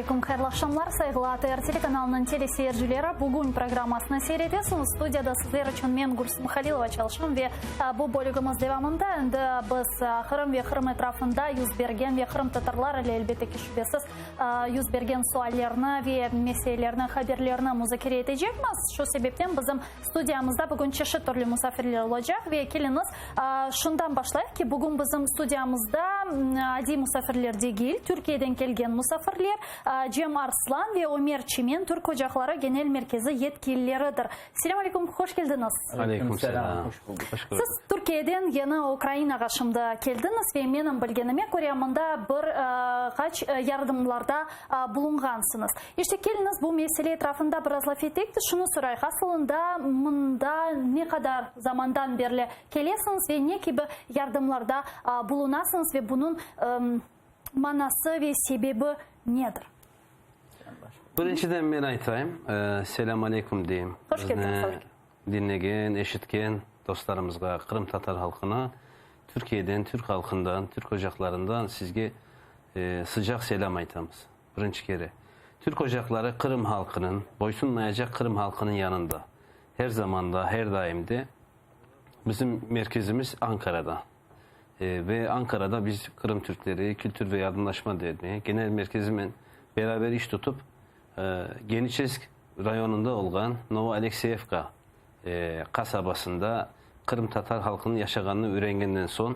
aleyküm, hayırlı aqşamlar, sayğılı ATR telekanalınıñ teleseyircileri. Bugün programmasını seyir etesiñiz. Studiyada sizler içün men, Gülsüm Halilova, çalışam ve bu bölügimiz devamında endi biz Qırım ve Qırım etrafında yüz bergen ve qırımtatarlar ile, elbette ki, şübesiz, yüz bergen suallerni ve meselelerni, haberlerni muzakere etecekmiz. Şu sebepten bizim Studiyamızda bugün çeşit türlü musafirler olacaq ve keliñiz, şundan başlayıq ki, bugün bizim studiyamızda adiy musafirler degil, Türkiyeden kelgen musafirler, Cem Arslan ve Ömer Çimen, Türk ocaqları Genel Merkezi yetkilileridir. Selâm aleyküm, hoş keldiñiz. Aleyküm selâm, hoş buldıq. Siz Türkiyeden yañı Ukrainağa şimdi keldiñiz ve menim bilgenime köre, mında bir qaç yardımlarda bulunğansıñız. İşte, keliñiz, bu mesele etrafında biraz laf eteyik de, şunı sorayıq, asılında mında ne qadar zamandan berli kelesiñiz ve ne kibi yardımlarda bulunasıñız ve bunıñ manası ve sebebi nedir? Birinciden men aytayım, selâm aleyküm deyim. Hoş keldiñiz. Bizni diñlegen, eşitken dostlarımızğa, qırımtatar halqına Türkiyeden, türk halqından, türk ocaqlarından sizge sıcaq selâm aytamız. Birinci kere, türk ocaqları Qırım halqınıñ, boysunmayacaq Qırım halqınıñ yanında. Her zamanda, her daim de bizim merkezimiz Ankarada. Ve Ankarada biz Qırım Türkleri Kültür ve Yardımlaşma Derneği Genel Merkezimen beraber iş tutıp, Geniçesk rayonında olğan Novoalekseyevka qasabasında qırımtatar halqınıñ yaşağanını öğrengenden soñ,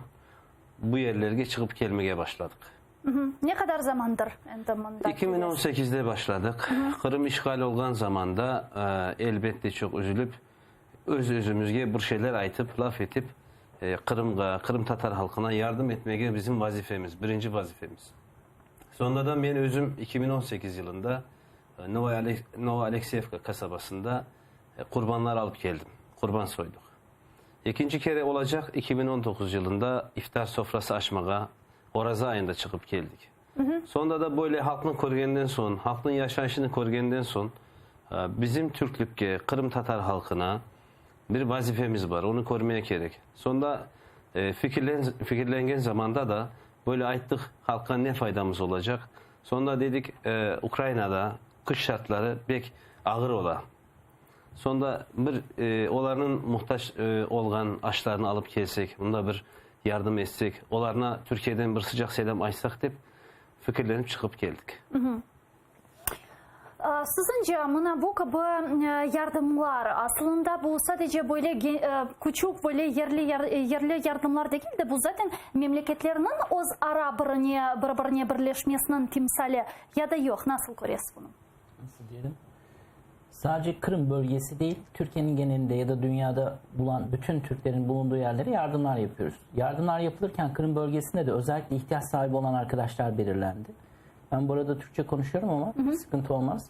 bu yerlerge çıqıp kelmege başladıq. Ne qadar zamandır endi mında 2018-de başladıq. Qırım işğal olğan zamanda, elbette, çoq üzülip, öz-özümizge bir şeyler aytıp, laf etip, Qırımğa, qırımtatar halqına yardım etmege bizim vazifemiz, birinci vazifemiz. Sonradan men özüm 2018 yılında Novoalekseyevka qasabasında qurbanlar alıp keldim, qurban soydıq. Ekinci kere olacaq 2019 yılında iftar sofrası açmağa Oraza ayında çıqıp keldik. Soñra da böyle halqnı körgenden soñ, halqnıñ yaşayışını körgenden soñ, bizim türklükke, qırımtatar halqına bir vazifemiz bar, onı körmeye kerek. Soñra fikirlengen zamanda da böyle ayttıq, halqqa ne faydamız olacaq? Soñra dedik, Ukrainada qış şartları pek ağır ola. Soñra bir olarnıñ muhtac olğan aşlarını alıp kelsek, mında bir yardım etsek, olarına Türkiyeden bir sıcaq selâm aytsaq dep fikirlenip çıqıp keldik. Siziñce, mına bu kibi yardımlar, aslında bu sadece böyle küçük, böyle yerli yerli yardımlar degil de, bu zaten memleketlerniñ öz ara birine, bir-birine birleşmesiniñ timsali ya da yoq? Nasıl köresiz bunı? Nasıl diyelim? Sadece Kırım bölgesi değil, Türkiye'nin genelinde ya da dünyada bulan bütün Türklerin bulunduğu yerlere yardımlar yapıyoruz. Yardımlar yapılırken Kırım bölgesinde de özellikle ihtiyaç sahibi olan arkadaşlar belirlendi. Ben burada Türkçe konuşuyorum ama hı hı. sıkıntı olmaz.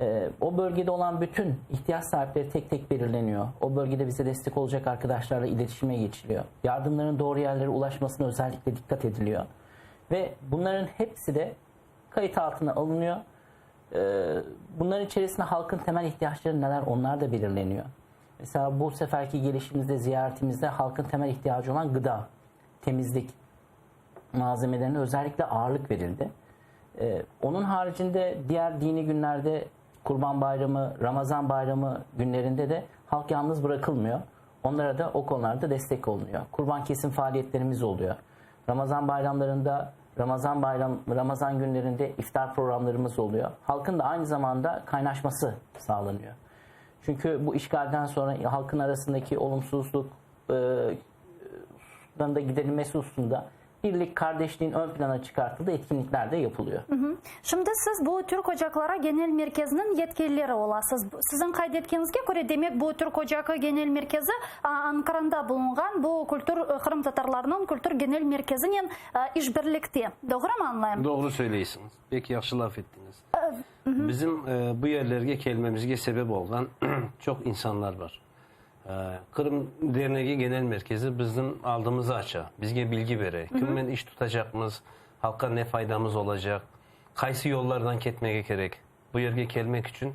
Ee, o bölgede olan bütün ihtiyaç sahipleri tek tek belirleniyor. O bölgede bize destek olacak arkadaşlarla iletişime geçiliyor. Yardımların doğru yerlere ulaşmasına özellikle dikkat ediliyor. Ve bunların hepsi de kayıt altına alınıyor. Bunların içerisinde halkın temel ihtiyaçları neler onlar da belirleniyor. Mesela bu seferki gelişimizde, ziyaretimizde halkın temel ihtiyacı olan gıda, temizlik malzemelerine özellikle ağırlık verildi. Onun haricinde diğer dini günlerde Kurban Bayramı, Ramazan Bayramı günlerinde de halk yalnız bırakılmıyor. Onlara da o konularda destek olunuyor. Kurban kesim faaliyetlerimiz oluyor. Ramazan bayramlarında, Ramazan bayram, Ramazan günlerinde iftar programlarımız oluyor. Halkın da aynı zamanda kaynaşması sağlanıyor. Çünkü bu işgalden sonra halkın arasındaki olumsuzluk e, da giderilmesi hususunda birlik, kardeşliğin ön plana çıkartıldığı etkinlikler de yapılıyor. Hı hı. Şimdi siz bu Türk Ocakları Genel Merkeziniñ yetkilileri olasız. Siziñ qayd etkeniñizge köre, demek, bu Türk Ocakı Genel Merkezi Ankaranda bulunğan bu kültür, qırımtatarlarnıñ kültür genel merkezinen işbirlikte. Doğrumı añlayım? Doğru söyleysiñiz. Pek yahşı laf ettiñiz. Bizim bu yerlerge kelmemizge sebep olğan çoq insanlar bar. Qırım Dernegi Genel Merkezi bizim aldımızı aça, bizge bilgi bere, kimmen iş tutacaqmız, halqqa ne faydamız olacaq, qaysı yollardan ketmege kerek. Bu yerge kelmek içün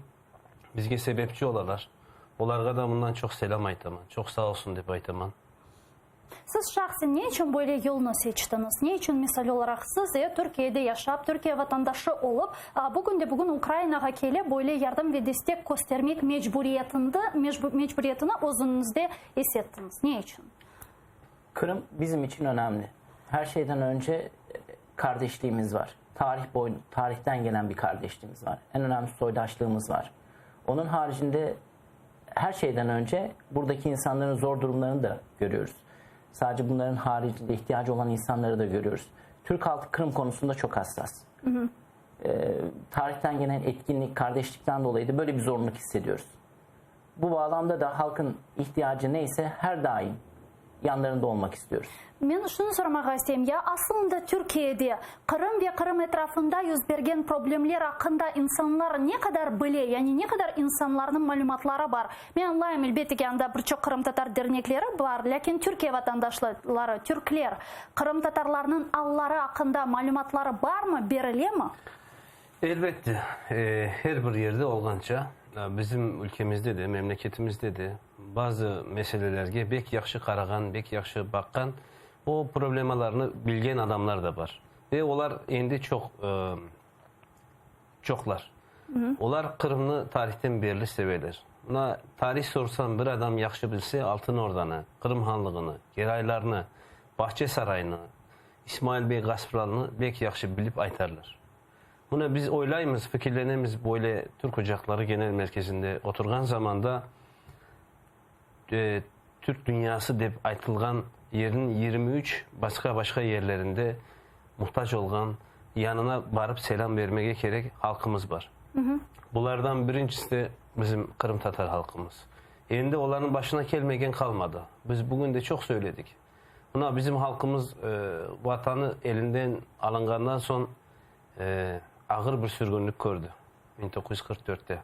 bizge sebepçi olalar. Olarğa da bundan çoq selâm aytaman, çoq sağ olsun dep aytaman. Siz şahsen ne içün böyle yolnı seçtiñiz? Ne içün, misal olaraq, siz, e, Türkiyede yaşap, Türkiye vatandaşı olıp, bugünde-bugün Ukrainağa kelip, böyle yardım ve destek köstermek mecburiyetindi, mecburiyetini özüñizde is ettiñiz? Ne içün? Qırım bizim içün önemli. Her şeyden önce kardeşliğimiz var. Tarih boyu, tarihten gelen bir kardeşliğimiz var. En önemli soydaşlığımız var. Onun haricinde her şeyden önce buradaki insanların zor durumlarını da görüyoruz. Sadece bunların haricinde ihtiyacı olan insanları da görüyoruz. Türk halkı Kırım konusunda çok hassas. Hı hı. E, tarihten gelen etkinlik, kardeşlikten dolayı da böyle bir zorunluluk hissediyoruz. Bu bağlamda da halkın ihtiyacı neyse her daim yanlarında olmak istiyoruz. Men şunı soramağa isteyim, ya aslında Türkiyede Qırım ve Qırım etrafında yüz bergen problemler aqqında insanlar ne qadar bile, yani ne qadar insanlarnıñ malümatları bar? Men añlayım, elbette ki, anda bir çoq qırımtatar dernekleri bar, lâkin Türkiye vatandaşları, türkler, qırımtatarlarnıñ alları aqqında malümatları barmı, berilemi? Elbette, her bir yerde olğanca, bizim ülkemizde de, memleketimizde de bazı meselelerge bek yahşı qarağan, bek yahşı baqqan, o problemalarnı bilgen adamlar da bar. Ve olar endi çoq, çoqlar. Olar Qırımnı tarihten berli seveler. Mına, tarih sorsañ, bir adam yahşı bilse, Altın Ordanı, Qırım hanlığını, Geraylarnı, Bağçasaraynı, İsmail bey Gaspralını bek yahşı bilip aytarlar. Mına biz oylaymız, fikirlenemiz, böyle Türk ocaqları genel merkezinde oturğan zamanda Türk dünyası dep aytılğan yerniñ 23 başqa-başqa yerlerinde muhtac olğan, yanına barıp selâm bermege kerek halqımız bar. Bulardan birincisi de bizim qırımtatar halqımız. Endi olarnıñ başına kelmegen qalmadı. Biz bugün de çoq söyledik. Mına bizim halqımız Vatanı elinden alınğandan soñ ağır bir sürgünlik kördi, 1944-te.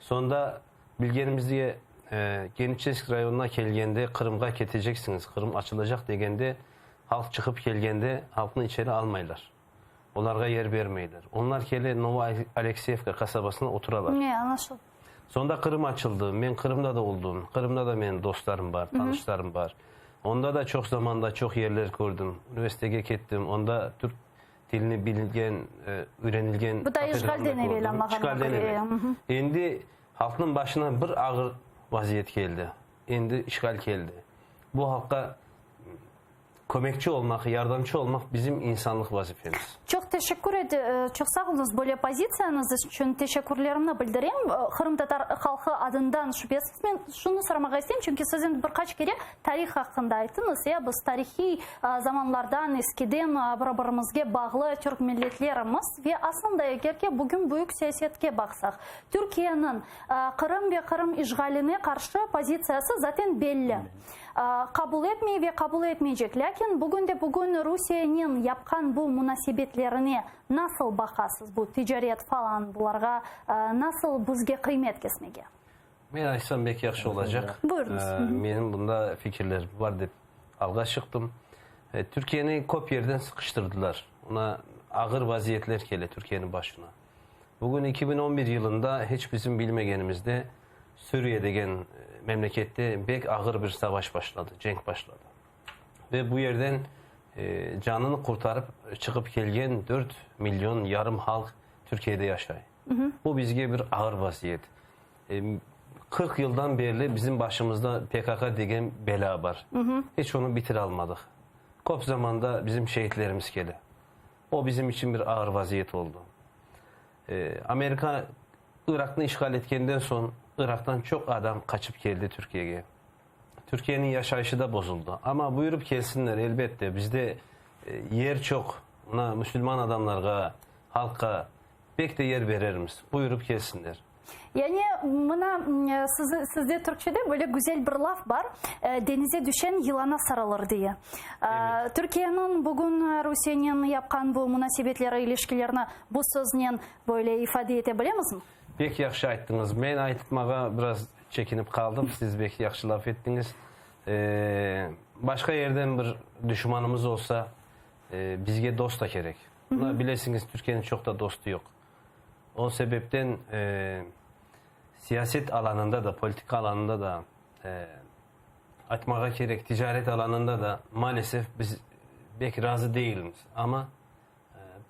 Soñda bilgenimizge Geniçesk rayonına kelgende Qırımğa keteceksiñiz, Qırım açılacaq degende, halq çıqıp kelgende halqnı içeri almaylar. Olarğa yer bermeyler. Onlar kele Novoalekseyevka qasabasına oturalar. Ne, añlaşıldı. Soñda Qırım açıldı. Men Qırımda da oldım. Qırımda da menim dostlarım bar, tanışlarım bar. Onda da çoq zamanda çoq yerler kördim. Universitetke kettim. Onda türk tilini bilgen, öğrenilgen Bu da işğalden evel añlağanıma İşğalden köre. evel. Endi halqnıñ başına bir ağır vaziyet keldi. Endi işğal keldi. Bu halqqa Kömekçi olmaq, yardımcı olmaq bizim insanlıq vazifemiz. Çoq teşekkür çoq sağ oluñız böyle pozitsiyañız içün teşekkürlerimni bildirem. Qırımtatar halqı adından şübesiz men şunı soramağa isteyim, çünki siz endi bir qaç kere tarih aqqında ayttıñız, ya biz tarihiy zamanlardan eskiden bir-birimizge bağlı türk milletlerimiz ve aslında eger ki bugün büyük siyasetke baqsaq, Türkiyeniñ Qırım ve Qırım işğaline qarşı pozitsiyası zaten belli. Qabul etmey ve qabul etmeycek. Lâkin bugünde-bugün Rusiyenen yapqan bu munasebetlerine nasıl baqasız, bu ticaret falan, bularğa nasıl bizge qıymet kesmege? Men aytsam bek yahşı olacaq. Buyurıñız. Menim bunda fikirlerim bar dep alğa çıqtım. Türkiyeni köp yerden sıqıştırdılar. Ona ağır vaziyetler kele Türkiyeniñ başına. Bugün 2011 yılında hiç bizim bilmegenimizde Suriye degen memlekette bek ağır bir savaş başladı, cenk başladı. Ve bu yerden canını qurtarıp çıqıp kelgen dört milyon yarım halq Türkiyede yaşay. Bu bizge bir ağır vaziyet. 40 yıldan berli bizim başımızda PKK degen belâ bar. Hiç onı bitiralmadıq. Köp zamanda bizim şehitlerimiz kele. O bizim içün bir ağır vaziyet oldı. Amerika Iraqnı işğal etkenden soñ Iraqtan çoq adam qaçıp keldi Türkiyege. Türkiyeniñ yaşayışı da bozuldı. Amma buyurıp kelsinler, elbette, bizde yer çoq, mına musulman adamlarğa, halqqa pek de yer berermiz, buyurıp kelsinler. Yani, mına, sizde türkçede böyle güzel bir laf bar, Denize düşen yılana sarılır diye. Türkiyeniñ bugün Rusiyenen yapqan bu munasebetleri, ilişkilerini bu söznen böyle ifade ete bilemizmi? Pek yahşı ayttıñız. Men aytmağa biraz çekinip qaldım, siz bek yahşı laf ettiñiz. Başqa yerden bir duşmanımız olsa, bizge dost da kerek. Mına, bilesiñiz, Türkiyeniñ çoq da dostu yoq. O sebepten siyaset alanında da, politika alanında da. Aytmağa kerek, ticaret alanında da maalesef biz bek razı değilmiz. Amma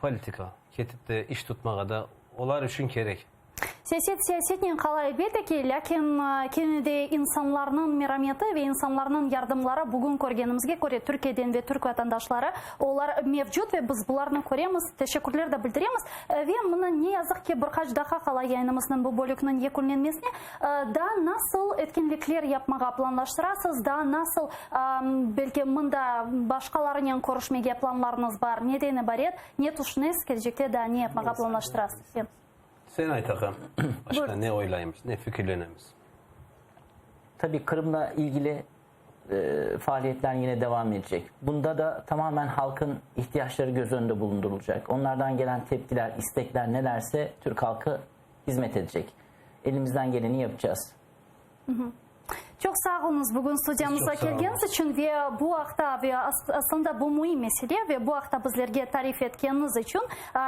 politika, ketip de iş tutmağa da olar içün kerek. Siyaset siyasetnen qala elbette ki, lâkin kene de insanlarnıñ merameti ve insanlarnıñ yardımları bugün körgenimizge köre Türkiyeden ve türk vatandaşları olar mevcut ve biz bularnı köremiz, teşekkürler de bildiremiz. Ve mına ne yazıq ki bir qaç daqqa qala yayınımıznıñ bu bölükniñ yekünlenmesine. Daa nasıl etkinlikler yapmağa planlaştırasız, daa nasıl belki mında başqalarınen körüşmege planlarıñız bar, neden ibaret, ne tüşünesiz, kelecekte daa ne yapmağa planlaştırasız? Sen ayt ağam, başqa ne oylaymız, ne fikirlenemiz? Tabii Qırımla ilgili faaliyetler yine devam edecek. Bunda da tamamen halkın ihtiyaçları göz önünde bulundurulacak. Onlardan gelen tepkiler, istekler nelerse Türk halkı hizmet edecek. Elimizden geleni yapacağız. Çoq sağ oluñız bugün studiyamızğa kelgeniñiz içün ve bu aqta ve aslında bu müim mesele ve bu aqta bizlerge tarif etkeniñiz içün.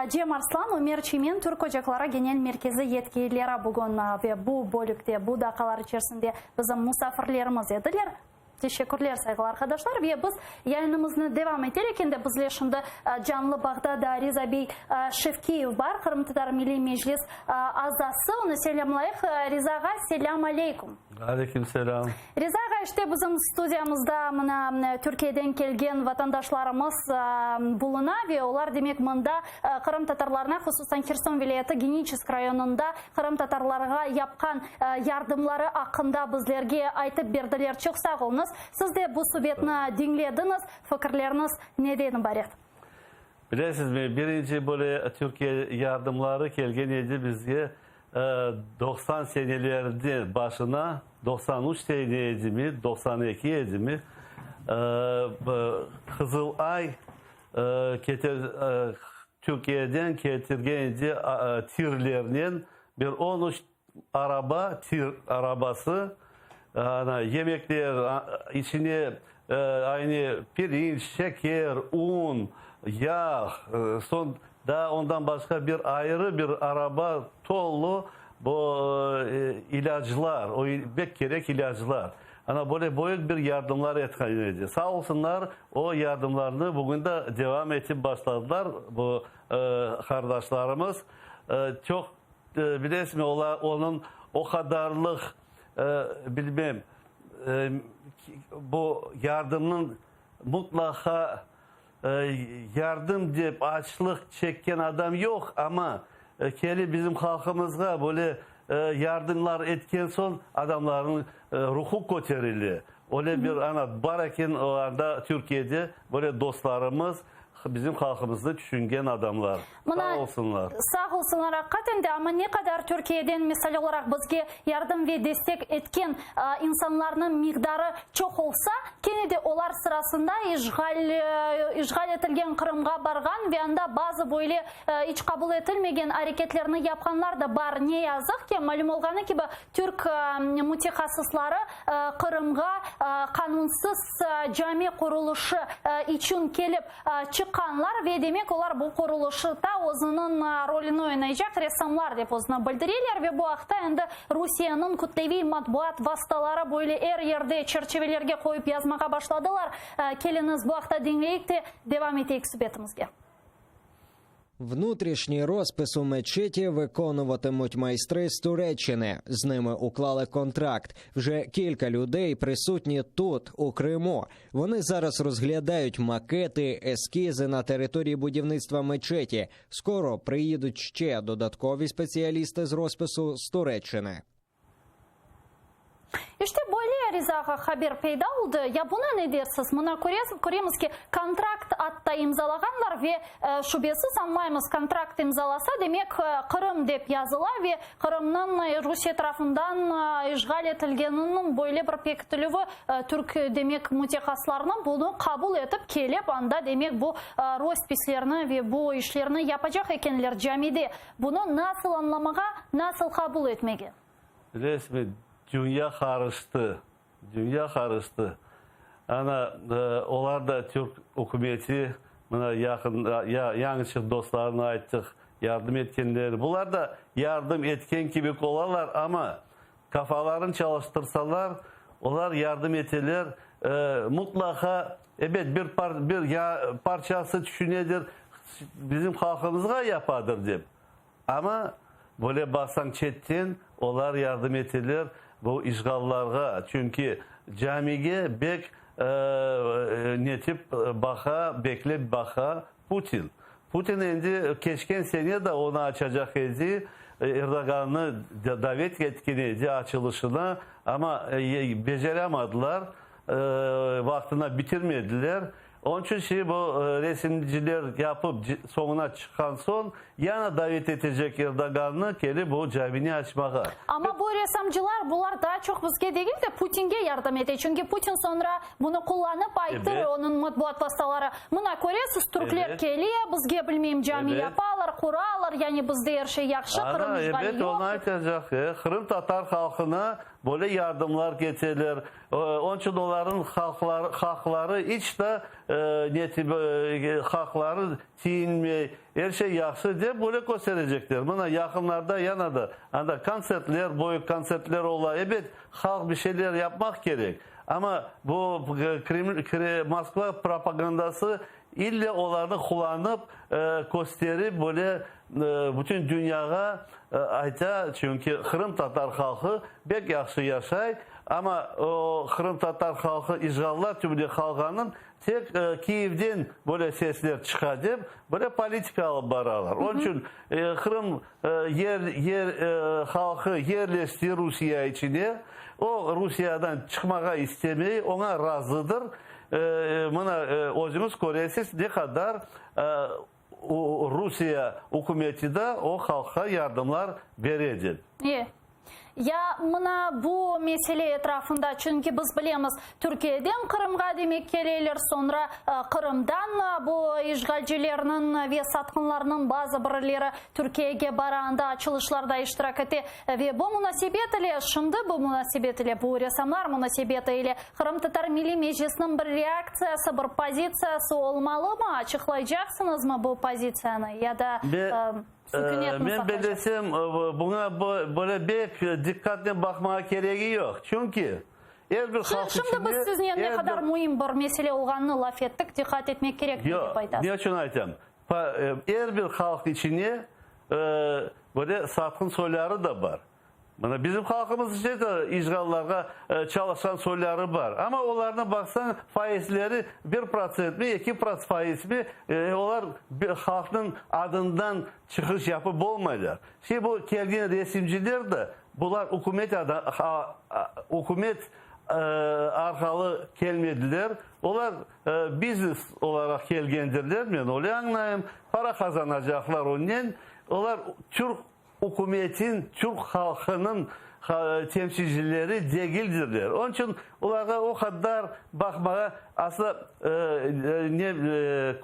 Cem Arslan, Ömer Çimen, Türk ocaqları Genel Merkezi yetkilileri bugün ve bu bölükte, bu daqqalar içerisinde bizim musafirlerimiz ediler. Teşekkürler, sayğılı arqadaşlar. Ve biz yayınımıznı devam eterek, endi bizle şimdi canlı bağda da Riza bey Şevkiyev bar, Qırımtatar Milliy Meclis azası. Onı selâmlayıq. Riza ağa, selâm aleyküm. Aleyküm selâm. Riza ağa, işte bizim studiyamızda mına Türkiyeden kelgen vatandaşlarımız buluna ve olar, demek, mında qırımtatarlarına, hususan Herson vilâyeti Geniçesk rayonında qırımtatarlarğa yapqan yardımları aqqında bizlerge aytıp berdiler. Çoq sağ oluñız. Siz de bu subetni diñlediñiz. Fikirleriñiz neden ibaret? Bilesizmi, birinci böyle Türkiye yardımları kelgen edi bizge 90 senelerde başına, 93 sene edimi, 92 edimi, Qızıl Ay Türkiyeden ketirgen edi tirlernen bir on üç araba, tir arabası, ana, yemekler, içine aynı pirinç, şeker, un, yağ, soñ daa ondan başqa bir ayrı bir araba tolu bu ilâclar, o bek kerek ilâclar. Ana, böyle büyük bir yardımlar etken edi. Sağ olsunlar, o yardımlarnı bugün de devam etip başladılar bu qardaşlarımız. Çoq Bilesizmi, olar onıñ o qadarlıq, bilmem, bu yardımnıñ mutlaqa yardım dep açlıq çekken adam yoq, amma kelip bizim halqımızğa böyle yardımlar etken soñ adamlarnıñ ruhu köterile. Öyle bir ana bar eken anda Türkiyede böyle dostlarımız, Bizim halqımıznı tüşüngen adamlar. Sağ olsunlar. Sağ olsunlar aqiqaten de, amma ne qadar Türkiyeden misal olaraq bizge yardım ve destek etken insanlarnıñ miqdarı çoq olsa, kene de olar sırasında işğal işğal etilgen Qırımğa barğan ve anda bazı böyle iç qabul etilmegen areketlerni yapqanlar da bar. Ne yazıq ki, malüm olğanı kibi, türk mütehassısları Qırımğa qanunsız cami qurulışı içün kelip çıqqanlar ve demek olar bu qurulışta özüniñ rolüni oynaycaq ressamlar dep özüni bildireler ve bu aqta endi Rusiyeniñ kütleviy matbuat vastaları böyle er yerde çerçivelerge qoyıp yazmağa başladılar. Keliñiz bu aqta diñleyik de devam eteyik subetimizge. Внутрішній розпис у мечеті виконуватимуть майстри з Туреччини. З ними уклали контракт. Вже кілька людей присутні тут, у Криму. Вони зараз розглядають макети, ескізи на території будівництва мечеті. Скоро приїдуть ще додаткові спеціалісти з розпису з Туреччини. İşte böyle, Riza ağa, haber peyda oldı. Ya buña ne dersiz? Mına köremiz ki, kontrakt atta imzalağanlar ve, şübesiz, añlaymız, kontrakt imzalasa, demek, Qırım dep yazıla ve Qırımnıñ Rusiye tarafından işğal etilgeniniñ böyle bir pekitilüvi, türk, demek, mütehassıslarnıñ bunı qabul etip kelip, anda, demek, bu rospislerni ve bu işlerni yapacaq ekenler camide. Bunı nasıl añlamağa, nasıl qabul etmege? Resmi dünya qarıştı, dünya qarıştı. Ana, olar da türk ükümeti, mına yaqın, yañıçıq dostlarına ayttıq, yardım etkenleri. Bular da yardım etken kibi olalar, amma kafalarını çalıştırsalar, Olar yardım eteler. Mutlaqa, ebet, bir bir parçası tüşünedir, bizim halqımızğa yapadır dep. Amma böyle baqsañ çetten, olar yardım eteler bu işğallarğa, çünki camige bek netip baqa, beklep baqa Putin. Putin endi keçken sene de onı açacaq edi, Erdoğannı davet etken edi açılışına, amma beceremadılar, vaqtına bitirmediler. Onıñ içün şimdi bu resimciler yapıp soñuna çıqqan soñ, yañı davet etecek Erdoğannı kelip bu camini açmağa. Amma bu ressamcılar, bular daa çoq bizge degil de, Putinge yardım ete. Çünki Putin soñra bunı qullanıp aytır, onıñ matbuat vastaları, mına köresiz, türkler kele, bizge, bilmeyim, cami yapalar, quralar, yani bizde er şey yahşı, Qırım işğali yoq. Ebet, onı aytacaq. Qırımtatar halqına böyle yardımlar keteler. Onıñ içün olarnıñ haqları iç de haqları tiyinmey, er şey yahşı dep böyle kösterecekler. Mına yaqınlarda yana da anda kontsertler, böyük kontsertler ola. Ebet, halq bir şeyler yapmaq kerek. Amma bu Moskva propagandası ille olarnı qullanıp, kösterip böyle bütün dünyağa ayta, çünki qırımtatar halqı bek yahşı yaşay, amma o qırımtatar halqı işğallar tübünde qalğanın tek Kiyevden böyle sesler çıqa dep, böyle politika alıp baralar. Onıñ içün Qırım yer yer halqı yerleşti Rusiye içine, o Rusiyadan çıqmağa istemey, oña razıdır. Mına özüñiz köresiz, ne qadar Rusiye ükümeti de o halqqa yardımlar bere dep. E. Ya mına bu mesele etrafında, çünki biz bilemiz, Türkiyeden Qırımğa demek keleler, soñra Qırımdan bu işğalcilerniñ ve satqınlarnıñ bazı birileri Türkiyege bara, anda açılışlarda iştirak ete. Ve bu munasebet ile, şimdi bu munasebet ile, bu ressamlar munasebeti ile Qırımtatar Milliy Meclisiniñ bir reaktsiyası, bir pozitsiyası olmalımı? Açıqlaycaqsıñızmı bu pozitsiyanı ya da sükünet mi Men saqlaycaqsıñız? bellesem, buña böyle bek diqqatnen baqmağa keregi yoq. Çünki er bir halq Şimdi içinde biz siznen ne er qadar bir müim bir mesele olğanını laf ettik, diqqat etmek kerekmi Yoq, dep aytasız. ne içün aytam? Er bir halq içine böyle satqın soyları da bar. Mına bizim halqımız içinde de işğallarğa çalışqan soyları bar. Amma olarnı baqsañ, faizleri 1 protsentmi, 2 faizmi, olar halqnıñ adından çıqış yapıp olmaylar. Şimdi bu kelgen resimciler de, bular ükümet, ükümet arqalı kelmediler. Olar biznes olaraq kelgendirler, men öyle añlayım. Para qazanacaqlar onen. Olar türk ükümetin, türk halqınıñ temsilcileri degildirler. Onıñ içün olarğa o qadar baqmağa asla ne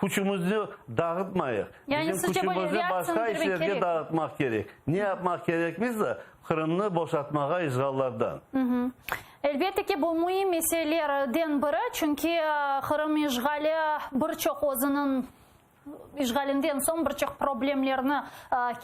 küçümizni dağıtmayıq. Yani Bizim sizce böyle küçümizni reaktsiyanı başqa bermek işlerge kerek? dağıtmaq kerek. Ne yapmaq kerekmiz de, Qırımnı boşatmağa işğallardan. Elbette ki, bu müim meselelerden biri, çünki Qırım işğali bir çoq özüniñ işğalinden soñ bir çoq problemlerni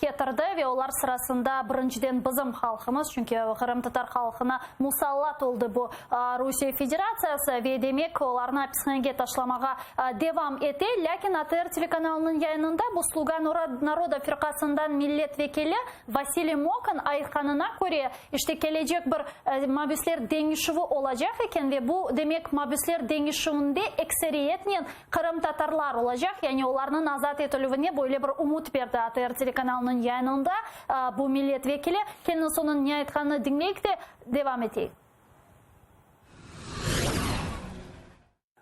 ketirdi ve olar sırasında birinciden bizim halqımız, çünki qırımtatar halqına musallat oldı bu Rusiye Federatsiyası ve demek olarnı apishanege taşlamağa devam ete. Lâkin ATR telekanalınıñ yayınında bu Sluga naroda firqasından millet vekili Vasiliy Mokan aytqanına köre, işte kelecek bir mabüsler deñişüvi olacaq eken ve bu demek mabüsler deñişüvinde ekseriyetnen qırımtatarlar olacaq, yani olarnıñ azat etilüvine böyle bir ümüt berdi ATR telekanalınıñ yayınında bu millet vekili. Keliñiz onıñ ne aytqanını diñleyik de devam eteyik.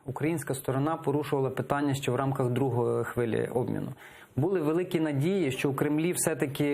Українська сторона порушувала питання ще в рамках другої хвилі обміну. Були великі надії, що у Кремлі все-таки,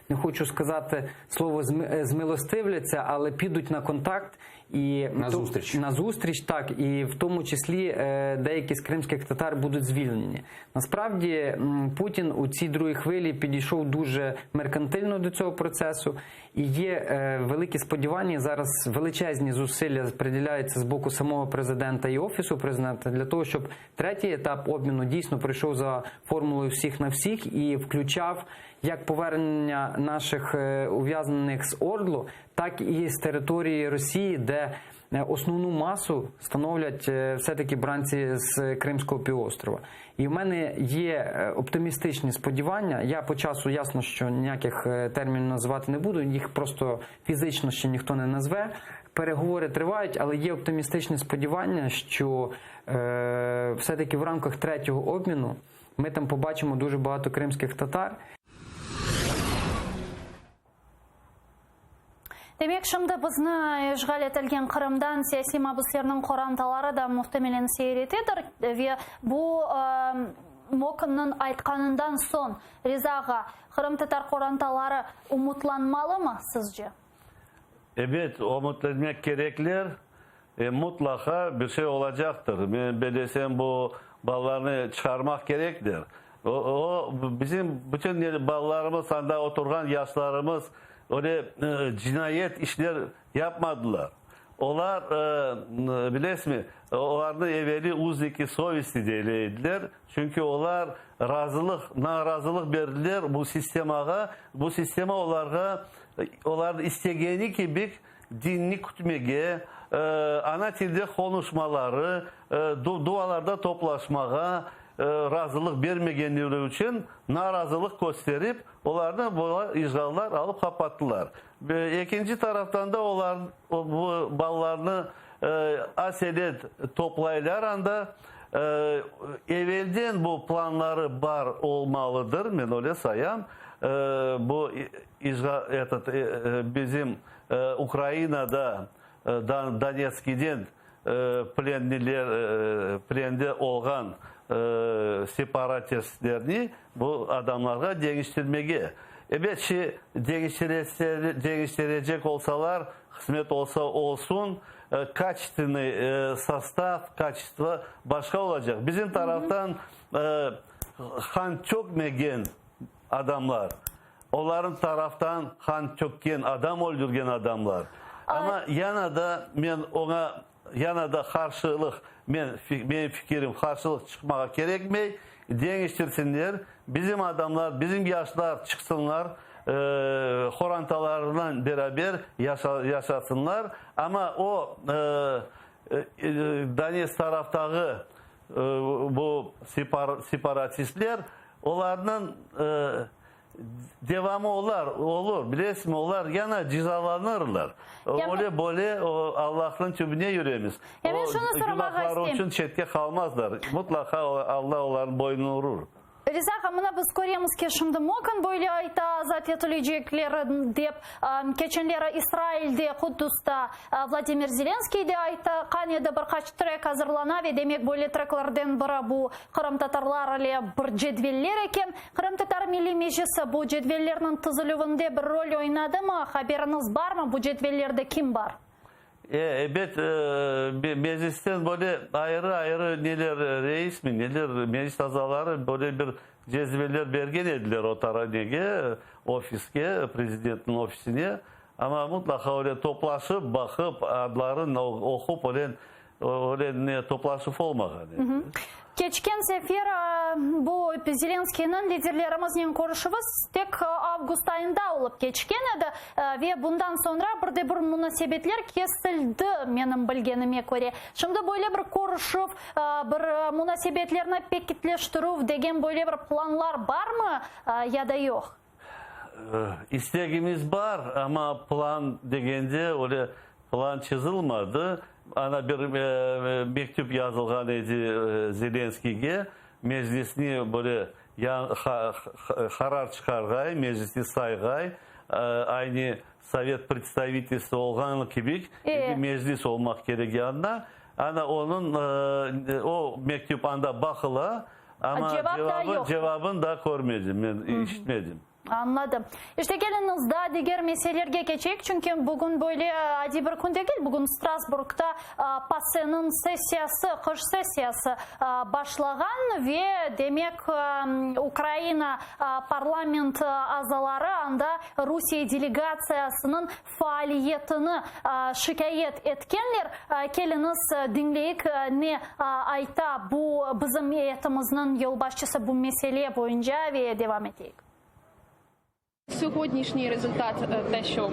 не хочу сказати слово змилостивляться, але підуть на контакт і На зустріч. На зустріч, так, і в тому числі деякі з кримських татар будуть звільнені. Насправді Путін у цій другій хвилі підійшов дуже меркантильно до цього процесу, і є великі сподівання, зараз величезні зусилля приділяються з боку самого президента і Офісу президента для того, щоб третій етап обміну дійсно пройшов за формулою всіх на всіх і включав як повернення наших ув'язнених з Ордло, так і з території Росії, де Основну масу становлять все-таки бранці з Кримського півострова. І в мене є оптимістичні сподівання. Я по часу, ясно, що ніяких термінів називати не буду, їх просто фізично ще ніхто не назве. Переговори тривають, але є оптимістичні сподівання, що е, все-таки в рамках третього обміну ми там побачимо дуже багато кримських татар. Demek, şimdi bizni işğal etilgen Qırımdan siyasiy mabüslerniñ qorantaları da muhtemelen seyir etedir ve bu Mokinniñ aytqanından soñ, Riza ağa, qırımtatar qorantaları umutlanmalımı, sizce? Ebet, umutlanmaq kerekler. Mutlaqa bir şey olacaqtır. Men bellesem, bu balalarnı çıqarmaq kerekler. O, o, bizim bütün balalarımız, anda oturğan yaşlarımız öyle cinayet işler yapmadılar. Olar, bilesizmi, olarnı eveli uzniki sovesti dey ediler, çünki olar razılıq, narazılıq berdiler bu sistemağa, bu sistema olarğa, olarnıñ istegeni kibi dinni kütmege, ana tilde qonuşmaları, dualarda toplaşmağa razılıq bermegenleri içün narazılıq kösterip, olarnı böyle işğallar alıp qapattılar. Ekinci taraftan da olar bu balalarnı aselet toplaylar anda. Evelden bu planları bar olmalıdır, men öyle sayam. Bu işğal, etot, bizim Ukrainada Donetskiden plenliler, plende olğan separatistlerni bu adamlarğa deñiştirmege. Ebet, şi deñiştirecek olsalar, qısmet olsa olsun, kaçestvennıy sostav, kaçestvo başqa olacaq. Bizim taraftan qan tökmegen adamlar, olarnıñ taraftan qan tökken, adam öldürgen adamlar. Amma yana da men oña yana da qarşılıq, men, menim fikirim, qarşılıq çıqmağa kerekmey, deñiştirsinler, bizim adamlar, bizim yaşlar çıqsınlar, qorantalarınen beraber yaşasınlar, amma o Donetsk taraftağı bu separatistler, olarnıñ devamı olar, olur, bilesizmi, olar yana cezalanırlar. Öyle böyle Allahnıñ tübüne yüremiz. O günahları içün çetke qalmazlar. Mutlaqa Alla olarnıñ boynuna urur. Riza ağa, mına biz köremiz ki, şimdi Mokin böyle ayta, azat etilecekler dep, keçenleri İsrailde, Quddusda Vladimir Zelenskiy de aytqan edi, bir qaç trek azırlana ve demek böyle treklerden biri bu qırımtatarlar ile bir cedveller eken. Qırımtatar Milliy Meclisi bu cedvellerniñ tizilüvinde bir rol oynadımı, haberiñiz barmı, bu cedvellerde kim bar? Ebet, meclisten böyle ayrı-ayrı neler, reismi, neler, meclis azaları böyle bir cezveler bergen ediler o tara nege, ofiske, prezidentniñ ofisine. Amma mutlaqa öyle toplaşıp, baqıp, adların oqup, öyle, öyle ne toplaşuv olmağan edi. Keçken sefer bu Zelenskıynıñ liderlerimiznen körüşüvi tek avgust ayında olıp keçken edi ve bundan soñra bir de bir munasebetler kesildi, menim bilgenime köre. Şimdi böyle bir körüşüv, bir munasebetlerni pekitleştirüv degen böyle bir planlar barmı ya da yoq? İstegimiz bar, amma plan degende öyle plan çızılmadı. Ana bir mektüp yazılğan edi Zelenskiyge, Meclisni böyle qarar çıqarğay, Meclisni sayğay, aynı Sovet predstavitelstvo olğanı kibi, Meclis olmaq kerek yanına. Ana onıñ o mektüp anda baqıla, Amma cevabı, cevabını daa körmedim, men işitmedim. Añladım. İşte, keliñiz, daa diger meselelerge keçeyik, çünki bugün böyle adiy bir kün degil, bugün Strasburgda PACEniñ sessiyası, qış sessiyası başlağan ve, demek, Ukraina parlament azaları anda Rusiye delegatsiyasınıñ faaliyetini şikâyet etkenler. Keliñiz, diñleyik, ne ayta bu bizim eyetimizniñ yolbaşçısı bu mesele boyunca ve devam eteyik. Сьогоднішній результат, те, що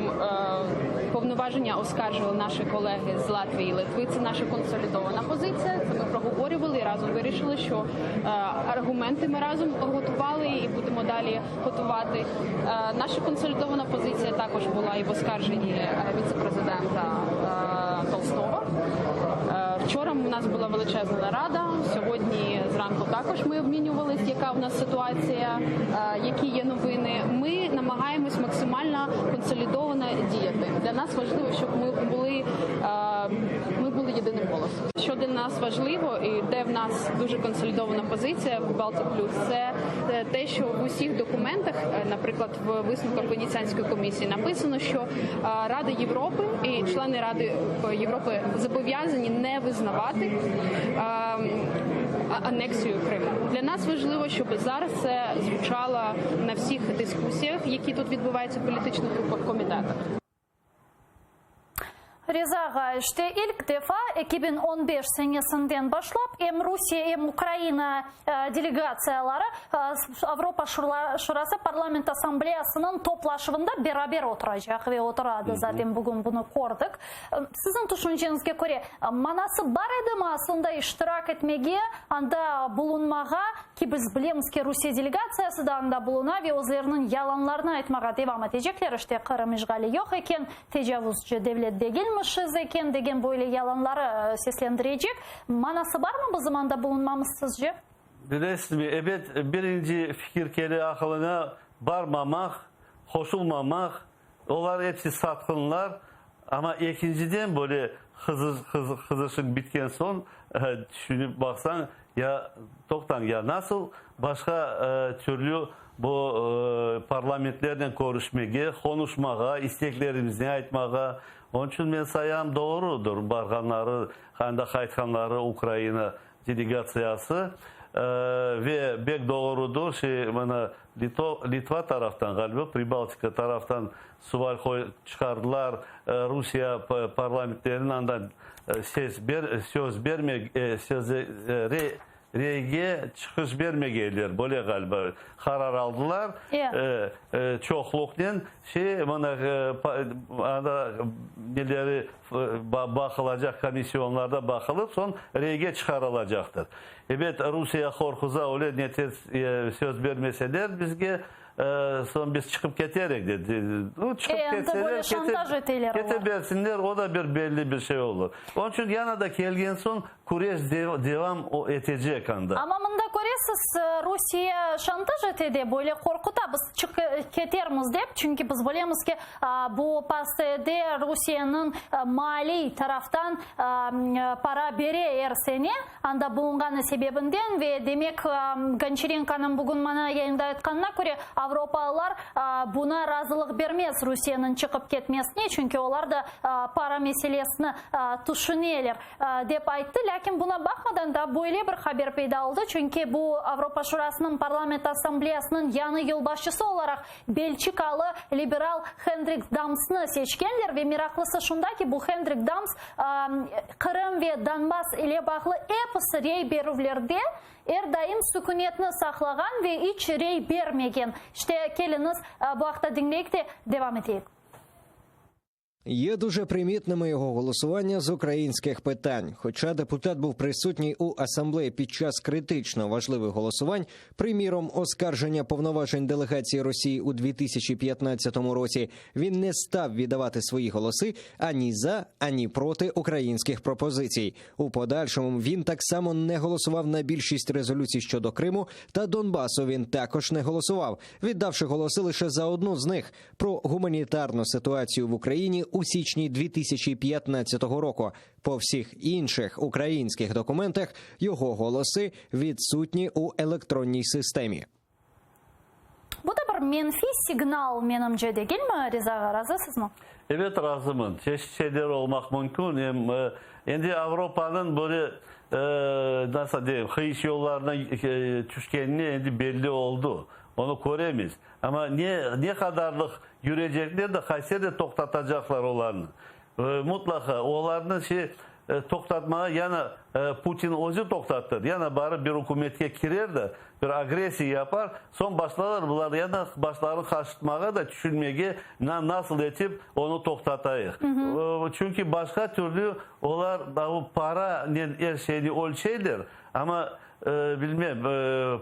повноваження оскаржили наші колеги з Латвії і Литви, це наша консолідована позиція. Це ми проговорювали і разом вирішили, що аргументи ми разом готували і будемо далі готувати. Наша консолідована позиція також була і в оскарженні віце-президента Толстова. Вчора у нас була величезна нарада. Сьогодні зранку також ми обмінювалися, яка в нас ситуація, які є новини. Ми намагаємось максимально консолідовано діяти. Для нас важливо, щоб ми були, ми були єдиним голосом. Що для нас важливо і де в нас дуже консолідована позиція в Балтік Плюс, це те, що в усіх документах, наприклад, в висновках Венеціанської комісії написано, що Рада Європи і члени Ради Європи зобов'язані не визнавати анексію Криму. Для нас важливо, щоб зараз це звучало на всіх дискусіях, які тут відбуваються в політичних групах комітетах. Riza ağa, işte ilk defa 2015 senesinden başlap em Rusiye, em Ukraina delegatsiyaları Avropa Şurası Parlament Assambleyasınıñ toplaşuvında beraber oturacaq ve oturadı, zaten bugün bunı kördik. Siziñ tüşünceñizge köre, manası bar edimi aslında iştirak etmege, anda bulunmağa, ki biz bilemiz ki, Rusiye delegatsiyası da anda buluna ve özleriniñ yalanlarını aytmağa devam etecekler, işte Qırım işğali yoq eken, tecavuzcı devlet degilmişiz eken degen böyle yalanları seslendirecek. Manası barmı bizim anda bulunmamız sizce? Bilesizmi, ebet, birinci fikir kele aqılıña, barmamaq, qoşulmamaq, olar episi satqınlar, amma ekinciden böyle qızışıñ bitken soñ tüşünip baqsañ, ya toqtañ, ya nasıl başqa türlü bu parlamentlernen körüşmege, qonuşmağa, isteklerimizni aytmağa. Onıñ içün men sayam, doğrudır barğanları, anda qaytqanları Ukraina delegatsiyası ve bek doğrudır, şey, mına, Litva taraftan, ğaliba, Pribaltika taraftan sual çıqardılar, Rusiye parlamentleriniñ andan ses söz berme söz reyge çıqış bermegeyler, böyle ğaliba qarar aldılar çoqluqnen, şey, mına, anda neleri baqılacaq, komissionlarda baqılıp, soñ reyge çıqarılacaqtır. Ebet, Rusiye qorquza, öyle ne tez söz bermeseler bizge, soñ biz çıqıp keterik, dedi. Nu, çıqıp ketseler, kete bersinler, o da bir belli bir şey olur. Onıñ içün yana da kelgen soñ küreş devam etecek anda. Amma mında köresiz, Rusiye şantaj ete de, böyle qorquta, biz çıqıp ketermiz dep, çünki biz bilemiz ki, Bu PACEde Rusiyeniñ maliy taraftan para bere er sene, anda bulunğanı sebebinden ve demek, Gonçarenkonıñ bugün maña yayında aytqanına köre, avropalılar buna razılıq bermez, Rusiyeniñ çıqıp ketmesine, çünki olar da para meselesini tüşüneler, dep ayttı. Lâkin buna baqmadan da böyle bir haber peyda oldı, çünki bu Avropa Şurasınıñ Parlament Assambleyasınıñ yañı yolbaşçısı olaraq Belçikalı liberal Hendrik Damsnı seçkenler ve meraqlısı şunda ki, bu Hendrik Dams Qırım ve Donbass ile bağlı episi rey berüvlerde er daim sükünetni saqlağan ve iç rey bermegen. İşte, keliñiz, bu aqta diñleyik de, devam eteyik. Є дуже примітними його голосування з українських питань. Хоча депутат був присутній у асамблеї під час критично важливих голосувань, приміром, оскарження повноважень делегації Росії у 2015 році, він не став віддавати свої голоси ані за, ані проти українських пропозицій. У подальшому він так само не голосував на більшість резолюцій щодо Криму та Донбасу. Він також не голосував, віддавши голоси лише за одну з них про гуманітарну ситуацію в Україні у січні 2015 року. По всіх інших українських документах його голоси відсутні у електронній системі. Bu da bir menfiy signal, menimce, degilmi, Riza ağa, razısızmı? Ebet, razımın. Çeşit şeyler olmaq mümkün. Em endi Avropanıñ böyle, nasıl deyim, qıyış yollarına tüşkenine endi belli oldı. Onı köremiz. Amma ne, ne qadarlıq yürecekler de, qaysı yerde toqtatacaqlar olarnı? Mutlaqa, olarnı şey. toqtatmağa yana Putin özü toqtattır. Yana barıp bir ükümetke kirer de, bir agressiya yapar, soñ başlarlar bular yana başlarını qaşıtmağa da tüşünmege, nasıl etip onı toqtatayıq. Çünki başqa türlü olar paranen er şeyni ölçeyler, amma bilmem,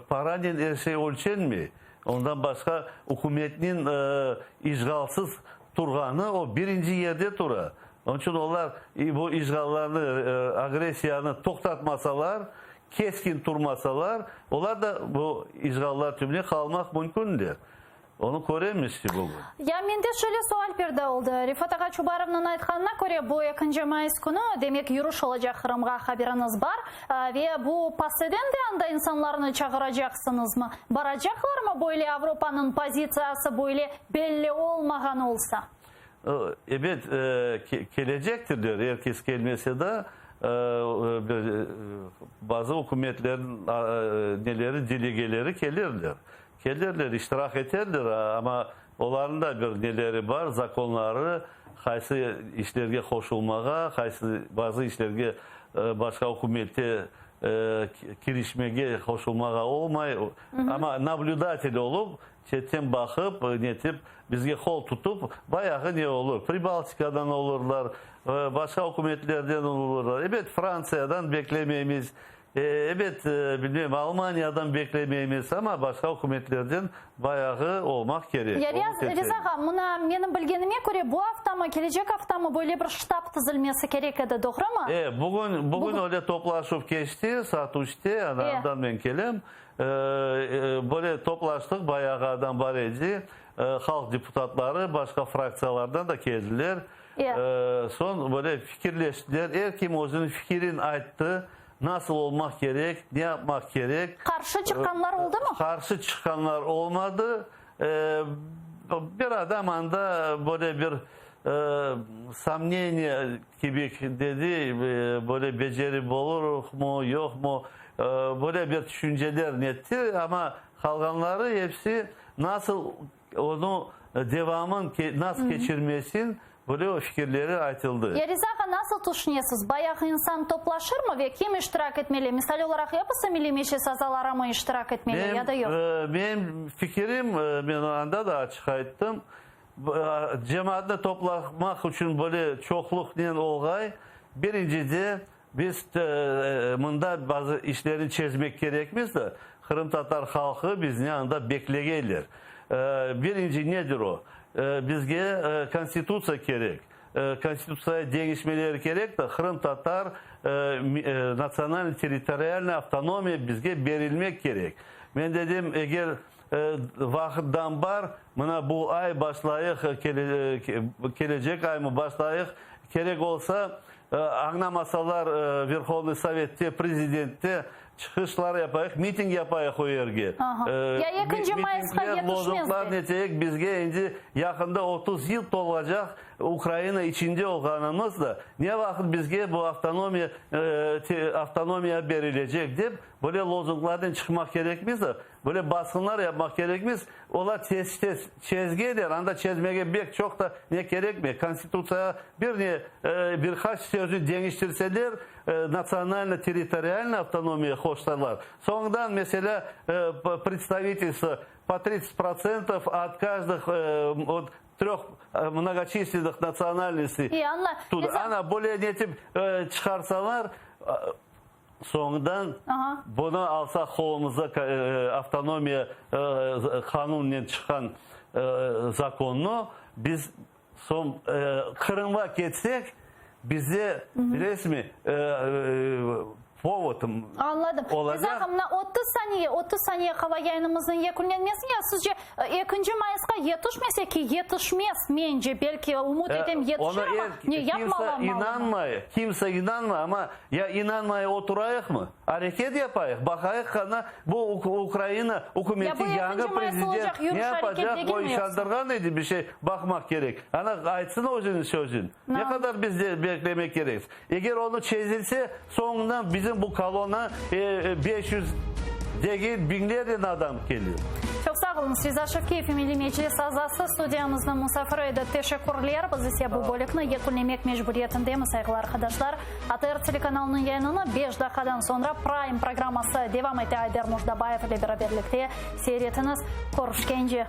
paranen er şey ölçenmey. Ondan başqa ükümetniñ işğalsız turğanı o birinci yerde tura. Onıñ içün olar bu işğallarnı, agressiyanı toqtatmasalar, keskin turmasalar, olar da bu işğallar tübüne qalmaq mümkünler. Onı köremiz ki bugün. Ya mende şöyle sual perda oldı. Refat ağa Çubarovnıñ aytqanına köre, bu ekinci mayıs künü, demek, yürüş olacaq Qırımğa, haberiñiz bar. Ve bu PACEden de anda insanlarnı çağıracaqsıñızmı? Baracaqlarmı böyle Avropanıñ pozitsiyası böyle belli olmağan olsa? Ebet, kelecektirler, er kes kelmese de, bazı ükümetlerniñ neleri, delegeleri kelirler. Kelirler, iştirak eterler, amma olarnıñ da bir neleri bar, zakonları, qaysı işlerge qoşulmağa, qaysı bazı işlerge başqa ükümette kirişmege, qoşulmağa olmay. Amma nablüdatel olıp, çetten baqıp, netip, bizge qol tutıp, bayağı ne olur, Pribaltikadan olurlar, başqa ükümetlerden olurlar. Ebet, Frantsiyadan beklemeymiz, Ebet, bilmem, Almaniyadan beklemeymiz, amma başqa ükümetlerden bayağı olmaq kerek. Ya, Riza ağa, mına, menim bilgenime köre, bu aftamı, kelecek aftamı böyle bir ştab tizilmesi kerek edi, doğrumı? E, bugün, bugün öyle toplaşuv keçti, saat üçte, ana, andan men kelem. Böyle toplaştıq, bayağı adam bar edi, halq deputatları, başqa fraktsiyalardan da keldiler. Soñ böyle fikirleştiler, er kim özüniñ fikirin ayttı, nasıl olmaq kerek, ne yapmaq kerek. Qarşı çıqqanlar oldımı? Qarşı çıqqanlar olmadı. Bir adam anda böyle bir somneniye kibi dedi, böyle becerip olurıqmı, yoqmı, böyle bir tüşünceler netti, amma qalğanları episi nasıl Onı devamın nasıl keçirmesin, böyle fikirleri aytıldı. Ya Riza ağa, nasıl tüşünesiz, bayağı insan toplaşırmı ve kim iştirak etmeli? Misal olaraq, episi Milliy Meclis azalarımı iştirak etmeli ya da yoq? Menim fikirim, men anda da açıq ayttım, cemaatnı toplamaq içün böyle çoqluqnen olğay, birincide, Biz mında bazı işlerni çezmek kerekmiz de, qırımtatar halqı bizni anda beklegeyler. Birinci nedir o? Bizge Konstitutsiya kerek. Konstitutsiyaya deñişmeler kerek de, qırımtatar natsional-territorialnıy avtonomiya bizge berilmek kerek. Men dedim, eger vaqıtdan bar, mına bu ay başlayıq, kelecek aymı başlayıq, kerek olsa, Añlamasalar, Verhovnıy Sovette, Prezidentte çıqışlar yapayıq, miting yapayıq o yerge. Ya ekinci mayısqa Mitingler, yetişmez lozunglar de. neteyik, bizge endi yaqında 30 yıl tolacaq Ukraina içinde olğanımız da, ne vaqıt bizge bu avtonomiya, avtonomiya berilecek dep, böyle lozunglarnen çıqmaq kerekmiz de. Böyle basqınlar yapmaq kerekmiz. Olar tez-tez çezgeler, anda çezmege bek çoq da ne kerekmey. Konstitutsiyağa bir ne, bir qaç sözni deñiştirseler, natsionalno-territorialnıy avtonomiya qoşsalar. Soñundan, meselâ, predstavitelstvo po tridtsat protsentov ot každih, ot tröh mnogoçislennih natsionalnostey. Ana, böyle netip çıqarsalar, Soñundan bunı alsaq qolumıza avtonomiya qanunnen çıqqan zakonnı, biz soñ Qırımğa ketsek, bizde bilesizmi, povod Añladım. olacaq. Riza ağa, mına 30 saniye, 30 saniye qala yayınımıznıñ yekünlenmesine, sizce Ekinci mayısqa yetişmese ki, yetişmez, mence, belki, ümüt etem, yetişir, amma ne yapmalı, Kimse inanmay, kimse inanmay, amma ya inanmay oturayıqmı? Areket yapayıq, baqayıq qana, bu Ukraina ükümeti yañı prezident ne yapacaq, o işandırğan edi bir şey, baqmaq kerek. Ana, aytsın özüniñ sözün. Ne qadar biz de beklemek kerek? Eger onı çezilse, soñundan bizim bu kolonna 500 degil, biñlernen adam kelir. Çoq sağ. Sağ oluñız. Riza Şevkiyev, Milliy Meclis azası, studiyamıznıñ musafiri edi. Teşekkürler. Biz ise bu bölükni yekünlemek mecburiyetindemiz, sayğılı arqadaşlar. ATR telekanalınıñ yayınını beş daqqadan soñra Prime programması devam ete. Ayder Mujdabayev ile beraberlikte seyir etiñiz. Körüşkence.